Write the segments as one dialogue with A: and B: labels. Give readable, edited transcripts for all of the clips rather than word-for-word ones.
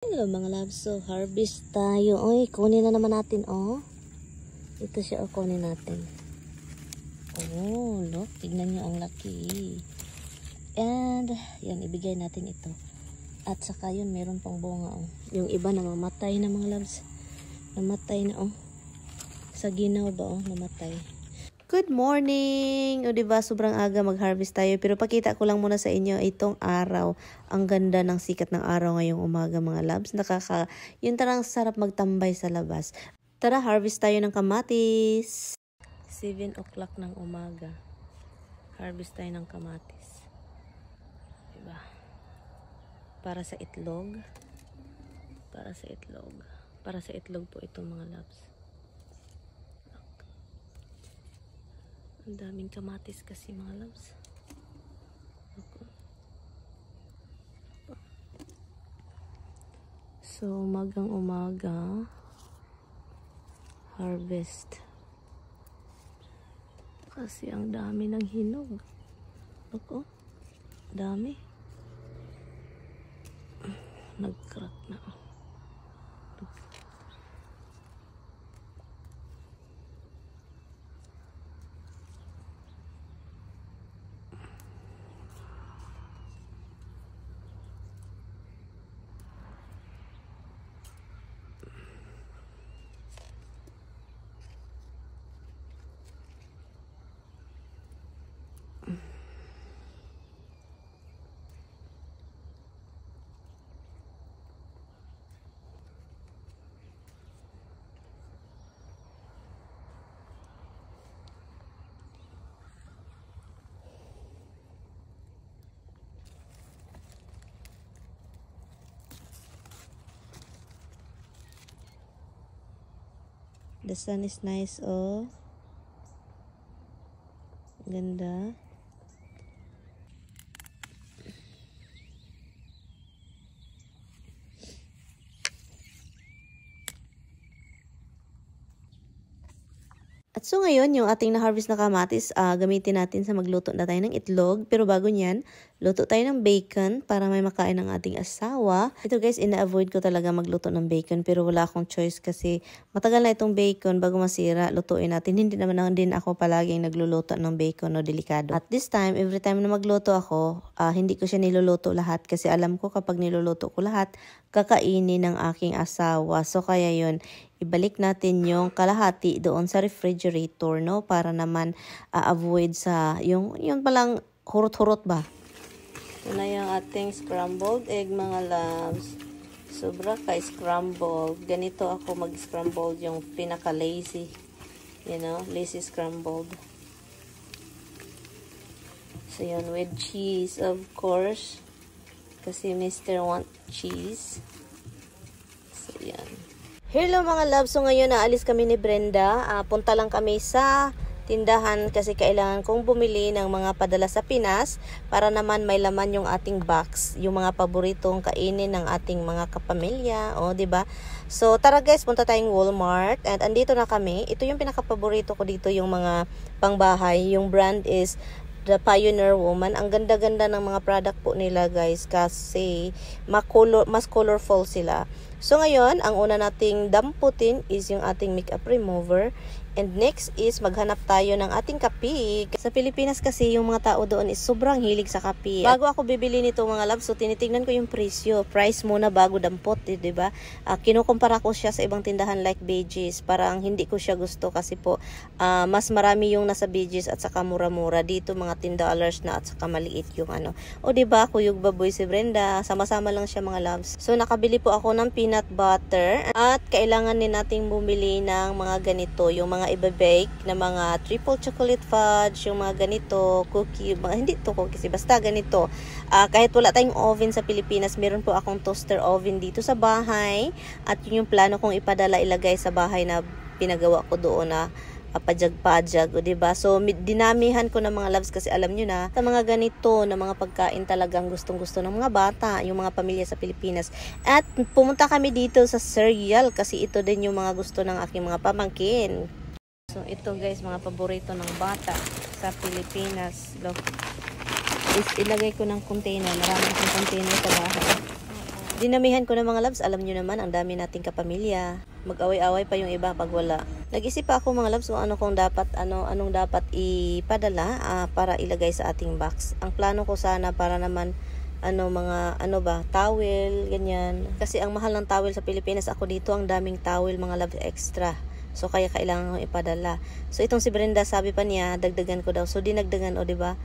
A: Hello mga loves, so harvest tayo. Oy, kunin na naman natin, oh. Ito siya, oh, kunin natin. Oh, look, tignan nyo ang laki. And, yan, ibigay natin ito. At saka yun, meron pang bunga, oh. Yung iba namamatay na mga loves. Namatay na, oh. Sa ginaw ba, oh, namatay. Good morning! O diba, sobrang aga mag-harvest tayo. Pero pakita ko lang muna sa inyo itong araw. Ang ganda ng sikat ng araw ngayong umaga mga loves. Yun tarang sarap magtambay sa labas. Tara, harvest tayo ng kamatis. 7 o'clock ng umaga. Harvest tayo ng kamatis. Diba? Para sa itlog. Para sa itlog. Para sa itlog po itong mga loves. Ang daming kamatis kasi mga loves. So, umagang umaga, harvest. Kasi ang dami ng hinog. Ako, dami. Nag-crack na. The sun is nice, oh. Ganda. At so ngayon, yung ating na-harvest na kamatis, gamitin natin sa magluto na tayo ng itlog. Pero bago nyan, luto tayo ng bacon para may makain ng ating asawa. Ito guys, ina-avoid ko talaga magluto ng bacon pero wala akong choice kasi matagal na itong bacon bago masira, lutuin natin. Hindi naman din ako palaging nagluluto ng bacon o delikado. At this time, every time na magluto ako, hindi ko siya niluluto lahat kasi alam ko kapag niluluto ko lahat, kakainin ng aking asawa. So kaya yun, ibalik natin yung kalahati doon sa refrigerator, no? Para naman avoid sa yung palang hurot-hurot ba? Ito na yung ating scrambled egg mga loves. Sobra ka-scrambled. Ganito ako mag-scrambled, yung pinaka-lazy. You know, lazy scrambled. So yun, with cheese of course. Kasi Mr. want cheese. So yan. Hello mga loves, so ngayon naalis kami ni Brenda. Punta lang kami sa tindahan kasi kailangan kong bumili ng mga padala sa Pinas para naman may laman yung ating box, yung mga paboritong kainin ng ating mga kapamilya, o di ba? So tara guys, punta tayong Walmart and andito na kami. Ito yung pinaka-paborito ko dito, yung mga pangbahay. Yung brand is The Pioneer Woman. Ang ganda-ganda ng mga product po nila guys kasi mas colorful sila. So ngayon, ang una nating damputin is yung ating makeup remover. And next is maghanap tayo ng ating kape. Sa Pilipinas kasi yung mga tao doon is sobrang hilig sa kape. Bago ako bibili nito mga loves, so tinitingnan ko yung presyo. Price muna bago dampot, diba? Kinukumpara ko siya sa ibang tindahan like Beijing's. Parang hindi ko siya gusto kasi po mas marami yung nasa Beijing's at saka mura-mura. Dito mga $10 na at saka maliit yung ano. O diba, kuyog baboy si Brenda. Sama-sama lang siya mga loves. So nakabili po ako ng peanut butter. At kailangan din nating bumili ng mga ganito. Yung mga iba-bake na mga triple chocolate fudge, yung mga ganito, cookie, hindi to cookies, basta ganito. Kahit wala tayong oven sa Pilipinas, meron po akong toaster oven dito sa bahay. At yun yung plano kong ipadala, ilagay sa bahay na pinagawa ko doon na pajag-pajag, o diba? So, dinamihan ko ng mga loves kasi alam nyo na, sa mga ganito na mga pagkain talagang gustong-gusto ng mga bata, yung mga pamilya sa Pilipinas. At pumunta kami dito sa cereal kasi ito din yung mga gusto ng aking mga pamangkin. So, ito guys, mga paborito ng bata sa Pilipinas. Look, ilagay ko ng container. Marami akong container sa bahay. Dinamihan ko na mga loves, alam nyo naman, ang dami nating kapamilya. Mag-away-away pa yung iba pag wala. Nag-isip pa ako mga loves kung anong dapat ipadala para ilagay sa ating box. Ang plano ko sana para naman towel, ganyan. Kasi ang mahal ng towel sa Pilipinas, ako dito ang daming towel mga loves extra. So kaya kailangan ko ipadala. So itong si Brenda, sabi pa niya, dagdagan ko daw. So dinagdagan, di ba?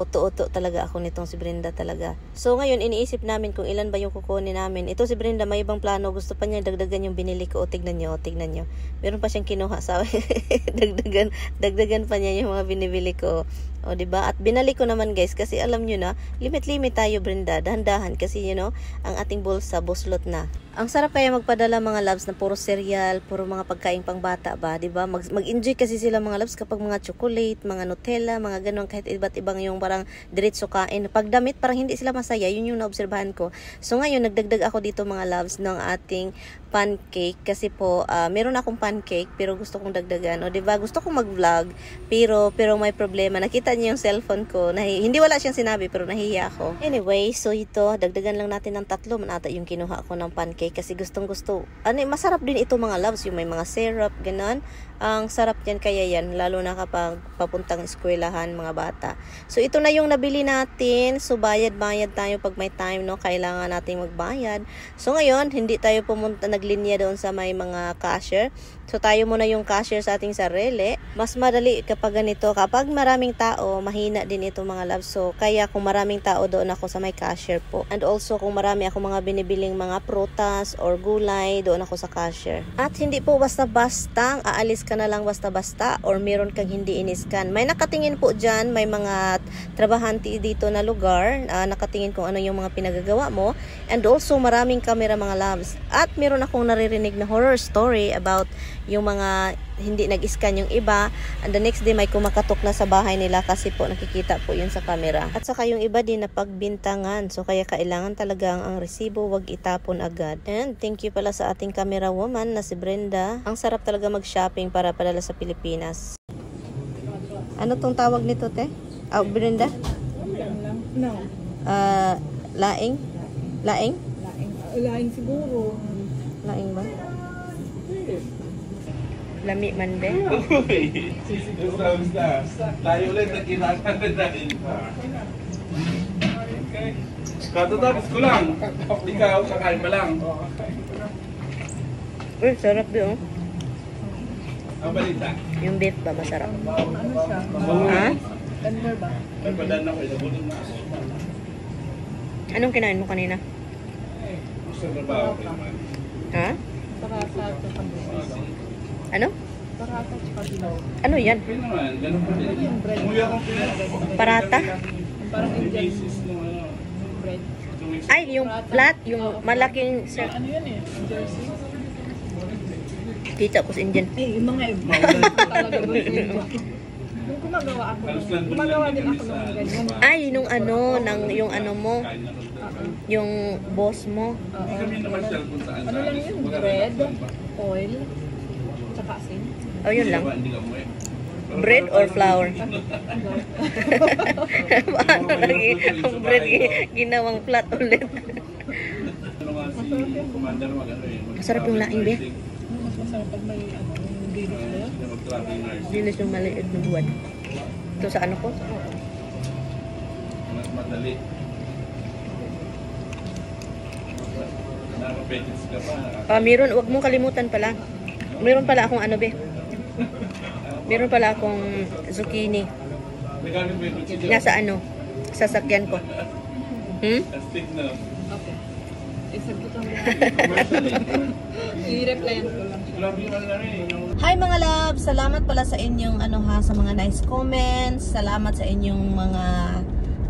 A: Uto-uto talaga ako nitong si Brenda talaga. So ngayon iniisip namin kung ilan ba yung kukunin namin. Ito si Brenda may ibang plano, gusto pa niya dagdagan yung binili ko. Tignan nyo. Meron pa siyang kinuha sa dagdagan pa niya yung mga binibili ko. O diba? At binalik ko naman guys kasi alam nyo na, limit tayo Brenda, dahan-dahan kasi ang ating bulsa buslot na. Ang sarap kaya magpadala mga loves na puro cereal, puro mga pagkain pang bata ba, diba? Mag-enjoy kasi sila mga loves kapag mga chocolate, mga Nutella, mga ganun, kahit iba't ibang yung parang diretso kain. Pag damit parang hindi sila masaya, yun yung naobserbahan ko. So ngayon nagdagdag ako dito mga loves ng ating pancake kasi po meron akong pancake pero gusto kong dagdagan. O diba? Gusto kong mag-vlog pero may problema. Nakita niyo yung cellphone ko. Hindi wala siyang sinabi pero nahihiya ako. Anyway, so ito dagdagan lang natin ng 3 manata yung kinuha ko ng pancake kasi gustong-gusto. Masarap din ito mga loves, yung may mga syrup, ganun. Ang sarap yan kaya yan, lalo na kapag papuntang eskwelahan mga bata. So ito na yung nabili natin. So bayad tayo pag may time, no? Kailangan nating magbayad. So ngayon, hindi tayo naglinya doon sa may mga cashier. So tayo muna yung cashier sa ating sarili. Mas madali kapag ganito. Kapag maraming tao, mahina din ito mga loves. So kaya kung maraming tao, doon ako sa may cashier po. And also kung marami ako mga binibiling mga prutas or gulay, doon ako sa cashier. At hindi po basta-basta aalis ka na lang basta-basta or meron kang hindi iniskan. May nakatingin po dyan, may mga trabahante dito na lugar, nakatingin kung ano yung mga pinagagawa mo. And also maraming camera mga loves. At meron akong naririnig na horror story about yung mga hindi nag-scan yung iba, and the next day may kumakatok na sa bahay nila kasi po nakikita po yun sa camera. At saka yung iba din na pagbintangan, so kaya kailangan talaga ang resibo wag itapon agad. And thank you pala sa ating camera woman na si Brenda. Ang sarap talaga mag-shopping para padala sa Pilipinas. Ano tong tawag nito te? Brenda?
B: No.
A: Laing? Laing?
B: Laing siguro.
A: Laing ba? Lami man be.
C: Uy! Basta. Tayo ulit na kinakain natin. Katatapos ko lang. Ikaw, kakain pa lang.
A: Uy, sarap din oh.
C: Ang balita.
A: Yung beef ba masarap?
B: Ano siya?
A: Ha?
B: Tender ba?
C: Ay, padan ako. Inabulong na ako.
A: Anong kinain mo kanina?
C: Gusto na ba ako naman?
A: Ha?
B: Parata at pagkakas.
A: Ano?
B: Parata at pagkakas.
A: Ano yan?
C: Okay naman. Ganun pa din. Umuwi akong pinag-
A: Parata?
B: Parang Indian
C: Basis nung ano.
B: bread.
A: Ay, yung flat, yung malaking sir.
B: Ano yan eh? Jersey?
A: Kita ko sa Indian.
B: Eh, yung mga iba. Talaga ba sa Indian? Yung gumagawa ako. Gumagawa din ako ng ganyan.
A: Ay, nung ano, yung ano mo,
C: Kain na rin.
A: yung boss mo.
C: Hindi kami naman cellphone saan
B: Ano lang yun? Bread, oil, tsaka asin.
A: Oh, yun lang.
C: Hindi ka umuwi.
A: Bread or flour? Paano lagi ang bread ginawang flat ulit?
C: Ano nga si Commander mag-ano eh.
A: Masarap yung laing, be.
B: Mas masarap pag may yung baby oil.
C: Mag-traveling nurse.
A: Dilis yung maliit na buwan. Ito sa ano ko?
C: Mas madali. Nakapetits ka pa.
A: Meron, wag mong kalimutan pala. Meron pala akong ano be. Meron pala akong zucchini.
C: Nagagawin mo yung kutsilyo.
A: Nasa ano? Sasakyan ko.
C: Astig na.
B: Okay. Isaglit lang
C: Commercial eh.
B: I-replyan ko lang.
C: Grabe yung ano rin. Yung
A: Hi mga love! Salamat pala sa inyong sa mga nice comments. Salamat sa inyong mga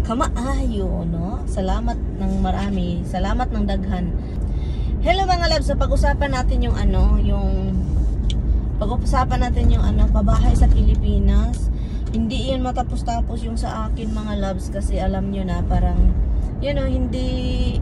A: kamaayo, no? Salamat ng marami. Salamat ng daghan. Hello mga love! So pag-usapan natin yung pabahay sa Pilipinas. Hindi yun matapos-tapos yung sa akin mga loves kasi alam nyo na parang hindi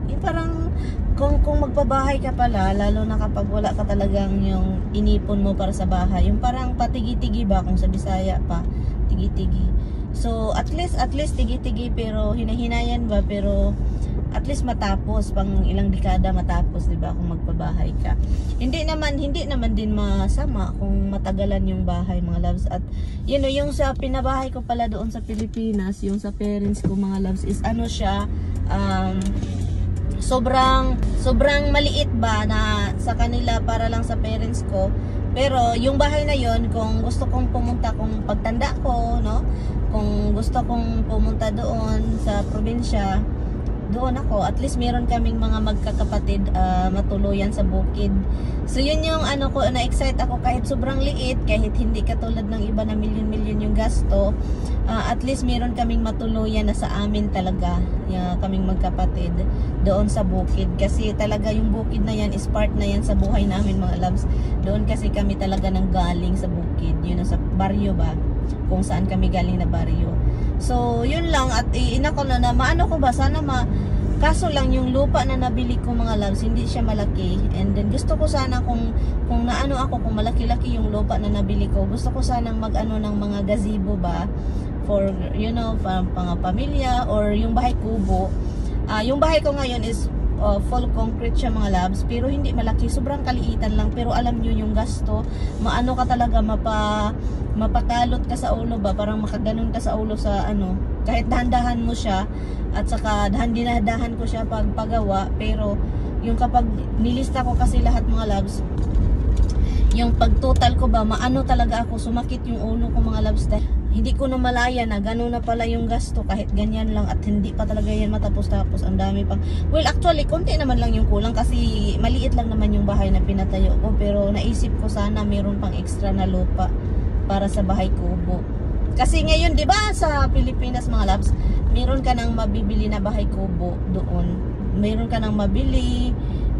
A: yung parang kung magpabahay ka pala, lalo na kapag wala ka talagang yung inipon mo para sa bahay, yung parang patigi-tigi ba kung sa Bisaya pa, tigi-tigi. So at least tigi-tigi pero hinahinayan ba, pero at least matapos, pang ilang dekada matapos, 'di ba, kung magpabahay ka. Hindi naman din masama kung matagalan yung bahay, mga loves. At yung sa pinabahay ko pala doon sa Pilipinas, yung sa parents ko, mga loves, is ano siya, sobrang maliit ba na sa kanila para lang sa parents ko. Pero yung bahay na yon, kung gusto kong pumunta, kung pagtanda ko, no, kung gusto kong pumunta doon sa probinsya, doon ako. At least meron kaming mga magkakapatid, matuluyan sa bukid. So yun yung ano ko, na-excite ako kahit sobrang liit, kahit hindi katulad ng iba na milyon-milyon yung gasto. At least meron kaming matuluyan na sa amin talaga, kaming magkapatid doon sa bukid. Kasi talaga yung bukid na yan is part na yan sa buhay namin, mga loves. Doon kasi kami talaga nang galing sa bukid, yun sa baryo ba, kung saan kami galing na baryo. So yun lang, at inako na maano ko ba, sana kaso lang yung lupa na nabili ko, mga loves, hindi siya malaki. And then gusto ko sana kung naano ako, kung malaki-laki yung lupa na nabili ko, gusto ko sanang mag-ano ng mga gazebo ba, for pang pamilya, or yung bahay kubo. Yung bahay ko ngayon is full concrete siya, mga loves, pero hindi malaki, sobrang kaliitan lang. Pero alam nyo yung gasto, maano ka talaga, mapakalot ka sa ulo ba, parang makaganon ka sa ulo sa ano, kahit dahan-dahan mo siya, at saka dinadahan ko siya pagpagawa. Pero yung kapag nilista ko kasi lahat, mga loves, yung pagtotal ko ba, maano talaga ako, sumakit yung ulo ko, mga loves, dahil hindi ko na malaya na gano'n na pala yung gasto kahit ganyan lang, at hindi pa talaga yan matapos-tapos, ang dami pang, well actually konti naman lang yung kulang kasi maliit lang naman yung bahay na pinatayo ko. Pero naisip ko sana meron pang extra na lupa para sa bahay kubo. Kasi ngayon, 'di ba, sa Pilipinas, mga loves, meron ka nang mabibili na bahay kubo doon. Meron ka nang mabili,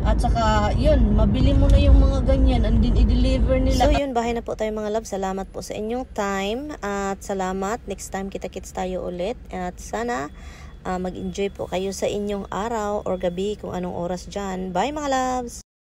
A: at saka yun, mabili mo na yung mga ganyan and then i-deliver nila. So yun, bahay na po tayo, mga loves. Salamat po sa inyong time, at salamat. Next time kita-kits tayo ulit, at sana mag-enjoy po kayo sa inyong araw or gabi, kung anong oras dyan. Bye, mga loves!